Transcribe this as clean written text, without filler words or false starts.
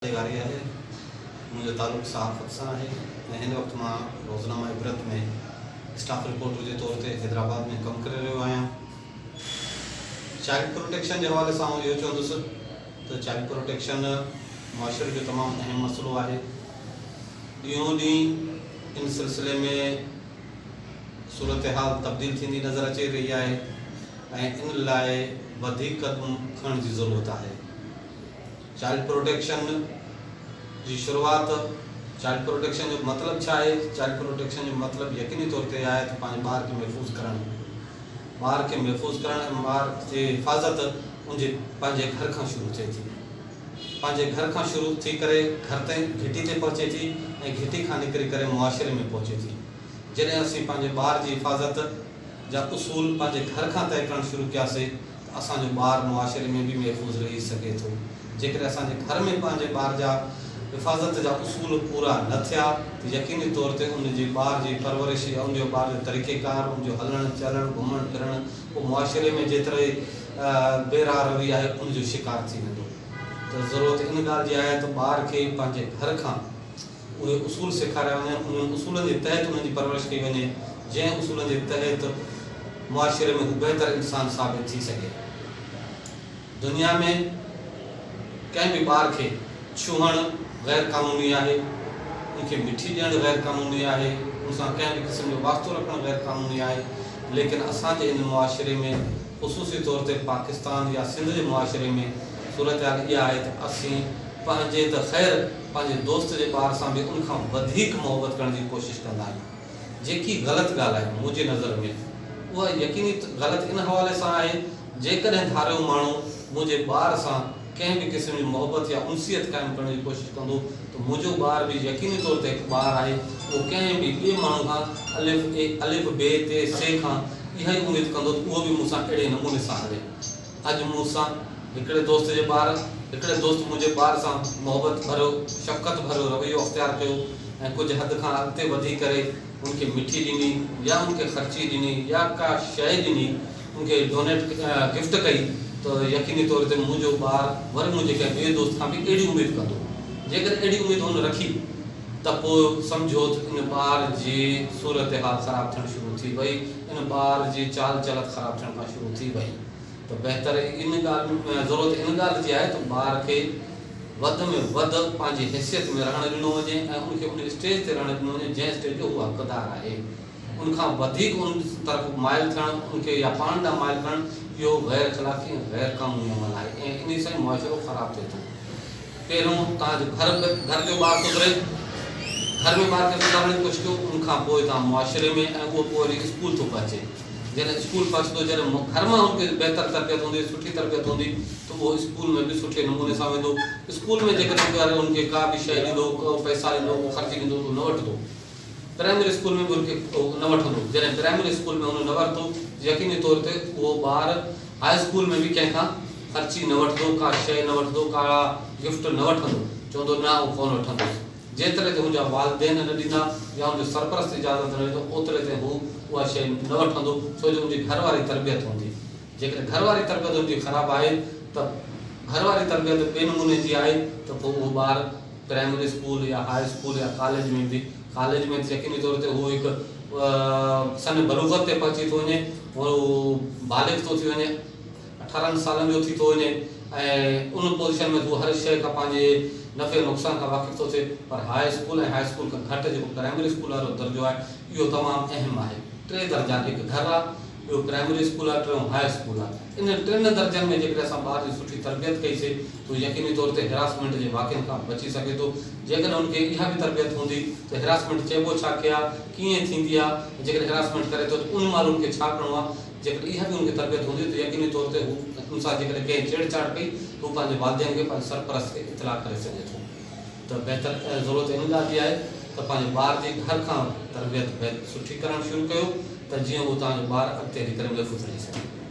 لغاري آهي. منهنجو تعلق صحافت سان آهي ۽ هن وقت مان روزنامه عبرت ۾ اسٽاف رپورٽر جي طور تي حيدرآباد ۾ ڪم ڪري رهيو آهيان. چائلڊ پروٽيڪشن جي حوالي سان آئون اهو چوندس ته چائلڊ پروٽيڪشن معاشري جو تمام اهم مسئلو آهي. ڏينهون ڏينهن ان سلسلي ۾ صورتحال تبديل ٿيندي نظر اچي رهي آهي ۽ ان لاء وڌيڪ قدم کڻڻ جي ضرورت آهي. چائلڊ پروٽيڪشن جي شروعات، چائلڊ پروٽيڪشن جو مطلب ڇا آهي؟ چائلڊ پروٽيڪشن جو مطلب يقيني طور تي آهي ته پنهنجي ٻار کي محفوظ ڪرڻ، ٻار کي محفوظ ڪرڻ ۽ ٻار جي حفاظت ان جي پنهنجي گهر کان شروع ٿئي ٿي. پنهنجي گهر کان شروع ٿي ڪري گهر تائين گهٽي تي پهچي ٿي ۽ گهٽي کان نڪري ڪري معاشري ۾ پهچي ٿي. جڏهن اسين پنهنجي ٻار جي حفاظت جا اصول پنهنجي گهر کان طئي ڪرڻ شروع ڪياسي ته اسان جو ٻار معاشري ۾ به محفوظ رهي سگهي ٿو. جيڪڏهن اسان جي گهر ۾ پنهنجي ٻار جا حفاظت جا اصول پورا نه ٿيا ته يقيني طور تي ان جي ٻار جي پرورش يا ان جو ٻار جو طريقيڪار، ان جو هلڻ چلڻ، گهمڻ ڦرڻ اهو معاشري ۾ جيتري بي راهه روي آهي ان جو شڪار ٿي ويندو ته ضرورت ان ڳالهه جي آهي ته ٻار کي پنهنجي گهر کان اهي اصول سيکاريا وڃن، انهن اصولن جي تحت انهن جي پرورش ڪئي وڃي، جنهن اصولن جي تحت معاشري ۾ هو بهتر انسان ثابت ٿي سگهي. دنيا ۾ ڪنهن به ٻار کي ڇهڻ غير قانوني آهي، ان کي مٺي ڏيڻ غير قانوني آهي، ان سان ڪنهن به قسم جو واسطو رکڻ غير قانوني آهي، ليڪن اسان جي هن معاشري ۾ خصوصي طور تي پاڪستان يا سنڌ جي معاشري ۾ صورتحال اها آهي ته اسين پنهنجي ته خير پنهنجي دوست جي ٻار سان به ان کان وڌيڪ محبت ڪرڻ جي ڪوشش ڪندا آهيون جيڪي غلط ڳالهه آهي منهنجي نظر ۾ اها يقيني غلط ان حوالي سان آهي جيڪڏهن ڌاريو ماڻهو منهنجي ٻار سان ڪنهن به قسم جي محبت يا انسيت قائم ڪرڻ جي ڪوشش ڪندو ته منهنجو ٻار به يقيني طور تي هڪ ٻار آهي اهو ڪنهن به ٻئي ماڻهو کان الف اي الف بي تي سي کان اها ئي اميد ڪندو ته اهو به مون سان اهڙي نموني سان هلي. اڄ مون سان هڪڙي دوست جي ٻار هڪڙي دوست منهنجي ٻار سان محبت ڀريو شفقت ڀريو رويو اختيار ڪيو ۽ ڪجهه حد کان اڳتي وڌي ڪري ان کي مٺي ڏني يا ان کي خرچي ڏني يا ڪا شيء ڏني ان کي ڊونيٽ گفٽ ڪئي ته يقيني طور تي منهنجو ٻار وري منهنجي ڪنهن ٻئي دوست کان به اهڙي اميد ڪندو. جيڪڏهن اهڙي اميد هن رکي ته پوء سمجهو ته ان ٻار جي صورتحال خراب ٿيڻ شروع ٿي وئي، ان ٻار جي چال چلت خراب ٿيڻ کان شروع ٿي وئي ته بهتر ان ڳالهه ضرورت ان ڳالهه جي آهي ته ٻار کي وڌ ۾ وڌ پنهنجي حيثيت ۾ رهڻ ڏنو وڃي ۽ ان کي ان اسٽيج تي رهڻ ڏنو وڃي جنهن اسٽيج جو هو حقدار آهي. ان کان وڌيڪ ان طرف مائل ٿيڻ، ان کي يا پاڻ ڏانهن مائل ڪرڻ اهو غير اخلاقي ۽ غير قانوني عمل آهي ۽ انهي سان ئي معاشرو خراب ٿئي ٿو. پهريون توهان جو گهر گهر جو ٻار سڌري، گهر ۾ ٻار کي سڌارڻ جي ڪوشش ڪيو، ان کان پوء توهان معاشري ۾ ۽ اهو پوء وري اسڪول ٿو پهچي. جڏهن اسڪول پهچندو جڏهن گهر مان ان کي بهتر تربيت هوندي، سٺي تربيت هوندي ته اهو اسڪول ۾ به سٺي نموني سان ويندو. اسڪول ۾ جيڪڏهن ڪو ان کي ڪا به شيء ڏيندو، ڪو پئسا ڏيندو، ڪو خرچي ڏيندو ته اهو نه وٺندو. پرائمري اسڪول ۾ به ان کي نه وٺندو. جڏهن پرائمري اسڪول ۾ هن نه ورتو يقيني طور تي اهو ٻار هاء اسڪول ۾ به ڪنهن کان خرچي نه وٺندو، ڪا شيء نه وٺندو، ڪا گفٽ نه وٺندو، چوندو نه آئون ڪونه وٺندس. جيتري تائين هن جا والدين نه ڏيندا يا هن جو سرپرست اجازت نه ڏيندو اوتري تائين هو اها شيء نه وٺندو ڇو جو ان جي گهر واري تربيت هوندي. جيڪڏهن گهر واري تربيت ان جي خراب آهي ته گهر واري تربيت ٻئي نموني جي آهي ته پوء اهو ٻار پرائمري اسڪول يا هاء اسڪول يا ڪاليج ۾ به ڪاليج ۾ ته يقيني طور تي هو هڪ سن بلوغت تي پهچي ٿو وڃي هو بالغ ٿو ٿي وڃي اٺارهن سالن جو ٿي ٿو وڃي ۽ ان پوزيشن ۾ هو هر شيء کان پنهنجي نفعي نقصان کان واقف ٿو ٿئي پر هاء اسڪول ۽ هاء اسڪول کان گهٽ جيڪو پرائمري اسڪول وارو درجو آهي اهو تمام اهم آهي ٽي درجا هڪ گهر آهي ٻيو پرائمري اسڪول آهي ٽيون هاء اسڪول آهي. انهن ٽن درجن ۾ جيڪڏهن اسان ٻار جي سٺي تربيت ڪئي سي ته هو يقيني طور تي هراسمينٽ جي واقعن کان بچي سگهي ٿو. جيڪڏهن هن کي اها به تربيت هوندي ته هراسمينٽ چئبو ڇا کي آهي، ڪيئن ٿيندي آهي ۽ جيڪڏهن هراسمينٽ ڪري ٿو ته ان مهل هن کي ڇا ڪرڻو آهي، جيڪڏهن اها به هن کي تربيت هوندي ته يقيني طور تي هو ان سان جيڪڏهن ڪنهن ڇيڙ ڇاڙ ڪئي ته هو پنهنجي والدين کي پنهنجي سرپرست کي اطلاع ڪري سگهي ٿو. ته بهتر ضرورت ان ڳالهه جي آهي ته پنهنجي ٻار جي گهر کان تربيت سٺي ڪرڻ شروع ڪيو ته جيئن اهو توهان جو ٻار اڳتي هلي ڪري محفوظ رهي سگهي.